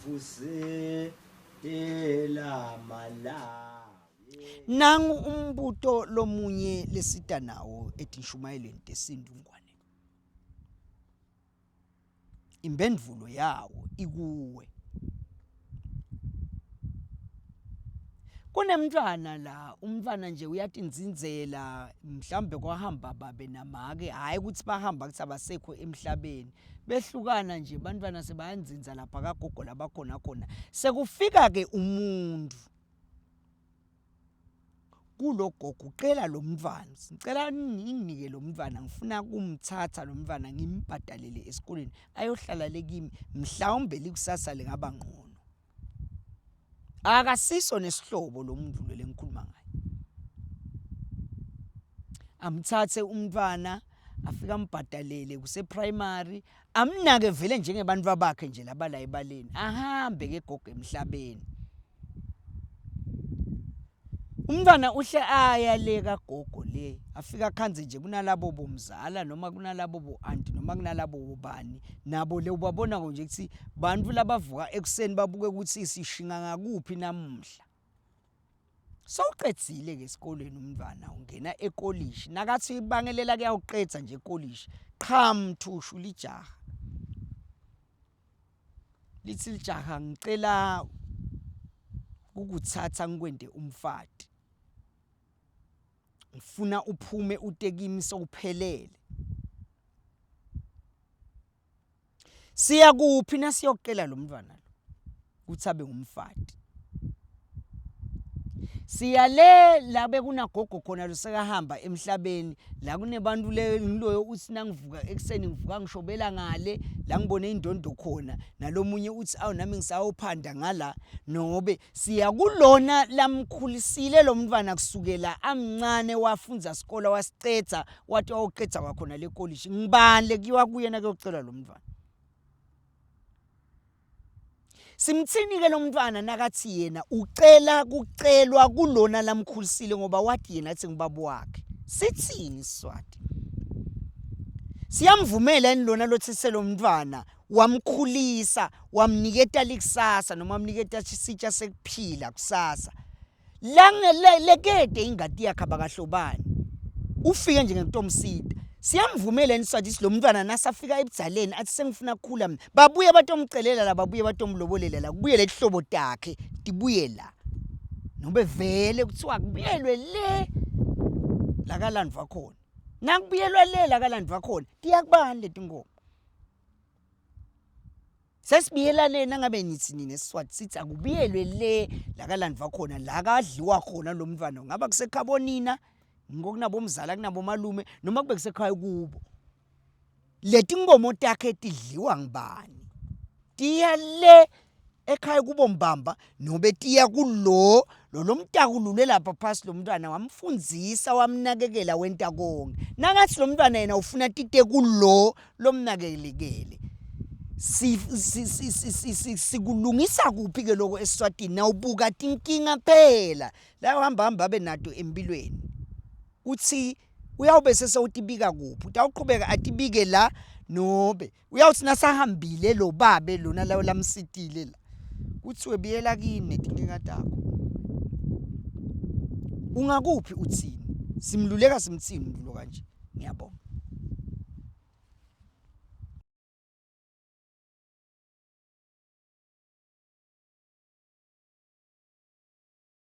Wavusela Malawi. Nangu umbuto lomunye lesita nawo etinshumayelweni tesintu Ngwane. Imphendvulo yawo ikuwe. Kunemntfwana la, umntfwana nje uyatinzinzela mhlawumbe kwahamba babe namake, hhayi ukuthi bahamba kuthi abasekho emhlabeni. Behlukana nje bantfwana sebayanzinza lapha kagogo labakhona khona. Sekufika-ke umuntu kulo gogo ucela lo mntwana ngicela ninginike lo mntwana ngifuna kumthatha lo mntwana ngimbhadalele esikoleni ayohlala le kimi mhlawumbe likusasa lingaba ngcono akasiso nesihlobo lo muntu lo lengikhuluma ngaye amthathe umntwana afike ambhadalele kuse-primary amnake vele njengebantu bakhe nje laba la ebaleni ahambe ke gogo emhlabeni Umntwana uhle aya le kagogo le afika akhanze nje kunalabo bomzala noma kunalabo bo-anti noma kunalabo bobani nabo le ubabona nje ukuthi bantu labavuka ekuseni babuke ukuthi sishinga ngakuphi namuhla sowuqedzile ke esikolweni umntwana ungena ekolishi nakathi ibangelela kuyawuqedza nje ekolishi qha mthushu lijaha Lithi lijaha ngicela ukuthatha ngikwende umfati. Ngifuna uphume ute kimi sewuphelele. Siya kuphi nasiyocela lo mntwana lo ukuthi abe ngumfati? Siya le la bekunagogo khona losekahamba emhlabeni la kunebantu le ngiloyo uthi nangivuka ekuseni ngivuka ngishobela ngale la ngibone indondo khona nalomunye uthi awu nami ngisawuphanda ngala nobe siya kulona lamkhulisile lo mntwana kusukela amncane wafunza sikole wasicedza wathi wawuqedza kwakhona le kolishi ngibani lekuyiwa kuyena kuyocelwa lo mntwana Simthini ke lomntwana nakathi yena ucela kucelwa kulona lamkhulisile ngoba wathi yena athi ngubaba wakhe. Sithini isiswati? Siyamvumela yini lona lothise lomntwana wamkhulisa wamniketa likusasa noma wamniketa isitsha sekuphila kusasa. Langelekede ingadi yakhe abakahlobani. Ufike nje ngekutomsita. Siyamvumela yini Swati lo mntwana nasafika ebudzaleni athi sengifuna kukhula mina. Babuye batomcelela la babuye batomlobolela la kubuye lehlobo takhe tibuye la. Nobe vele kuthiwa kubuyelwe le lakalandvwa khona. Nakubuyelwa le lakalandvwa khona tiyakubani letinkomo. Sesibiyelane nangabe nithi nina eSiswati sithi akubiyelwe le la kalandwa khona la kadliwa khona lo mntwana ngaba kusekhabonina ngokunabomzala kunabomalume noma kube kusekhaya kubo letinkomo takhe tidliwa ngibani tiya le ekhaya kubo mbamba nobe tiya kulo lo lomtakulule lapha phasi lo mntwana wamfundzisa wamnakekela wenta konke nangathi lo mntwana yena ufuna tite kulo lomnakelekele sikulungisa kuphi ke lokho eSwatini nawubuka tinkinga phela la uhamba hamba abe nato empilweni uthi uyawube sesewutibika kuphi utawuqhubeka atibike la nobe uyawuthi nasahambile lo babe lona lawo lamsitile la kuthiwe buyela kini netinkinga takho ungakuphi uthini simluleka simthini umuntu lo kanje ngiyabonga.